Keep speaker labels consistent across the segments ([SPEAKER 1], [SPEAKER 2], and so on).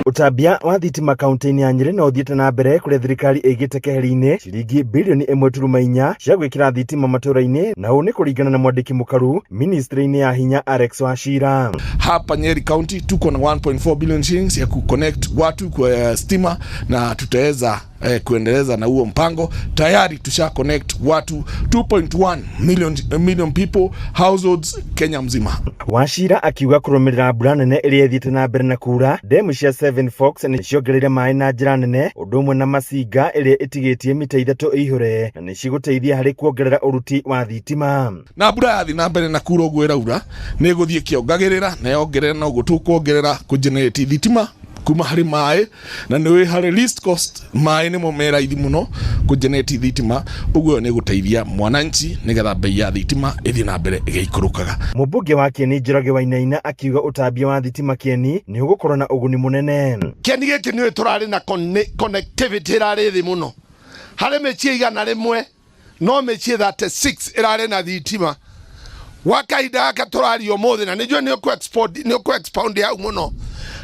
[SPEAKER 1] Ũtambia wa thitima kaunti-inĩ ya Nyĩrĩ no ũthiĩte na mbere kũrĩa thirikari ĩigĩte keheri-inĩ ciringi birioni 1.4 cia gwĩkĩra thitima matũũra-inĩ, na ũũ nĩ kũringana na mwandĩki mũkaru ministry-inĩ ya hinya Alex Wachira.
[SPEAKER 2] Hapa Nyeri County tuko na 1.4 billion shillings ya kuconnect watu kwa stima na tutaweza kuendeleza na huo mpango. Tayari tusha connect watu 2.1 million people, households, Kenya mzima.
[SPEAKER 1] Wachira akiuga kũrũmĩrĩra mbura nene ĩrĩa ĩthiĩte na mbere na kura, ndemu cia Seven Forks nĩ ciongereire maĩ na njĩra nene, ũndũ ũmwe na Masinga ĩrĩa ĩtigĩtie mita 3 ĩihũre na nĩ cigũteithia harĩ kuongerera ũruti wa thitima.
[SPEAKER 2] Na mbura yathi na mbere na kura ũguo ĩraura, nĩ ĩgũthiĩ ĩkĩongagĩrĩra na yongerera noguo tũkuongerera kũgenerate thitima kuma harĩ maĩ, na nĩ harĩ least cost, maĩ nĩmo me raithi mũno kũgenerate thitima. Ũguo ĩyo nĩ ĩgũteithia mwananchi nĩgetha bei ya thitima ĩthiĩ na mbere ĩgĩikũrũkaga.
[SPEAKER 1] Mũmbunge wa Kieni Njoroge Wainaina akiuga ũtambia wa thitima Kieni nĩ ũgũkorwo na ũguni mũnene.
[SPEAKER 3] Kieni gĩkĩ nĩũĩ tũrarĩ na connectivity ĩrarĩ thĩ mũno harĩ mĩciĩ 100, no mĩciĩ 36 ĩrarĩ na thitima. Gwa kahinda gaka tũraria ũmũthĩ, na nĩnjũĩ nĩ ũkũ expound hau mũno,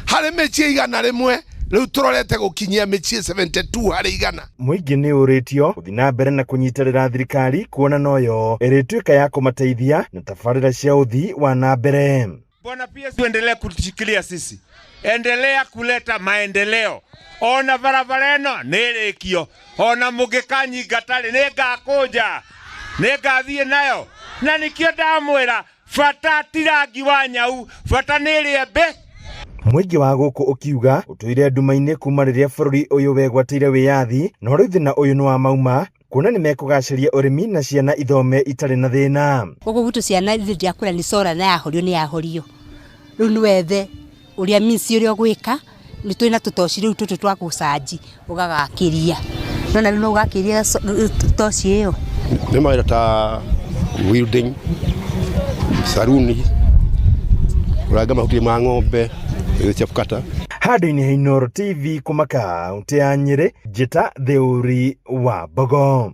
[SPEAKER 3] harĩ mĩciĩ 100 rĩu tũrorete gũkinyia mĩciĩ 72 harĩ 100.
[SPEAKER 1] Mũingĩ nĩ ũrĩtio gũthiĩ na mbere na kũnyitĩrĩra thirikari kuona noyo ĩrĩtuĩka ya kũmateithia na tabarĩra cia ũthii wa na mbere.
[SPEAKER 4] Bwana PS, tuendelee kutushikilia sisi, endelea kuleta maendeleo. Ona barabara ĩno nĩ ĩrĩkio, ona mũngĩkanyingata-rĩ, nĩngakũnja, nĩngathiĩ nayo, na nĩkĩo ndamwĩra bata ti rangi wa nyau, bata nĩ ĩrĩa mbe.
[SPEAKER 1] Mũingĩ wa gũkũ ũkiuga ũtũire nduma-inĩ kuma rĩrĩa bũrũri ũyũ wegwatĩire wĩyathi, no rĩu thĩna ũyũ nĩ wa mauma kuona nĩ mekũgacĩria ũrĩmi na ciana ithome itarĩ na thĩna.
[SPEAKER 5] Gũkũ gwitũ ciana ithuĩ ndiakwĩra nĩ solar, na yahorio nĩ yahorio. Rĩu nĩ wethe ũrĩa means ũrĩa ũgwĩka. Nĩ twĩna tũtoci rĩu tũtũ twa gũcanji ũgagakĩria, nona rĩu no ũgakĩria toci ĩyo.
[SPEAKER 6] Nĩ mawĩra ta welding, saruni, kũranga mahuti ma ng'ombe, cia kata.
[SPEAKER 1] Handũ-inĩ ha Inooro TV kuma kaunti ya Nyĩrĩ, njĩta Theuri wa Mbogo.